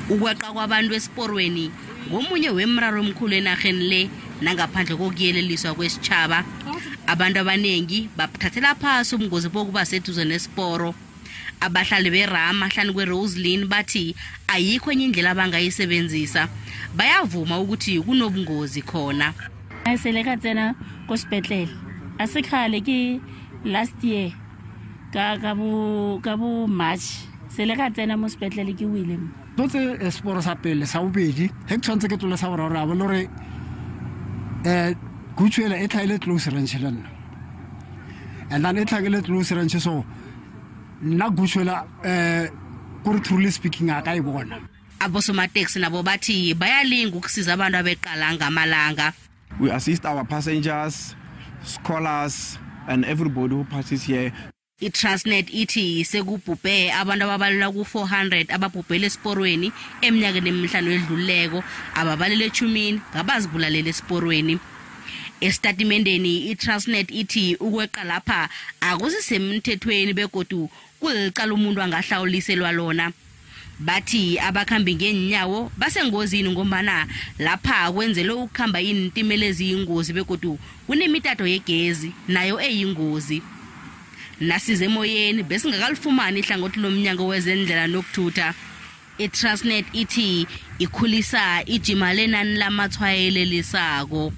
Ukweqa kwabantu esiporweni ngomunye wemraro omkhulu enarheni le, nangaphandle kokuyeleliswa kwesitjhaba. Abantu abanengi babuthathela phasi ubungozi bokuba seduze nesiporo. Abahlali berama hlanu kweRoslyn bathi ayikho enye indlela abangayisebenzisa. Bayavuma ukuthi kunobungozi khona. Sele ka tsena ko sepetlele a se kgale, ke last year ka bo March, sele ka tsena mo sepetlele, ke wile mo. Tlotse seporo sa pele, sa bobedi, ge ke tshwanetse ke tlole sa boraro, a bone gore goods ela e tlhaile close range le nna, and then e tlhakele close range, so nna goods ela kore truly speaking a ka e bona. Abosomateksi nabo bathi bayalinga ukusiza abantu abeqala ngamalanga. We assist our passengers, scholars, and everybody who passes here. I-Transnet ithi sekubhubhe abantu ababalelwa ku-400 ababhubhele esiporweni eminyakeni emihlanu edluleko, ababalelwa 10 ngabazibulalela esiporweni. Esitatimendeni, i-Transnet ithi ukweqa lapha akusisemthethweni begodu kulicala umuntu angahlawuliselwa lona. Bathi abakhambi ngeenyawo basengozini ngombana lapha kwenzelwe ukukhamba iintimela eziyingozi begodu kunemitato yegezi nayo eyingozi. Nasize emoyeni besingakalifumani ihlangothi lomnyango wezendlela nokuthutha. I-Transnet ithi ikhulisa ijima lenani lamathwayelelisako.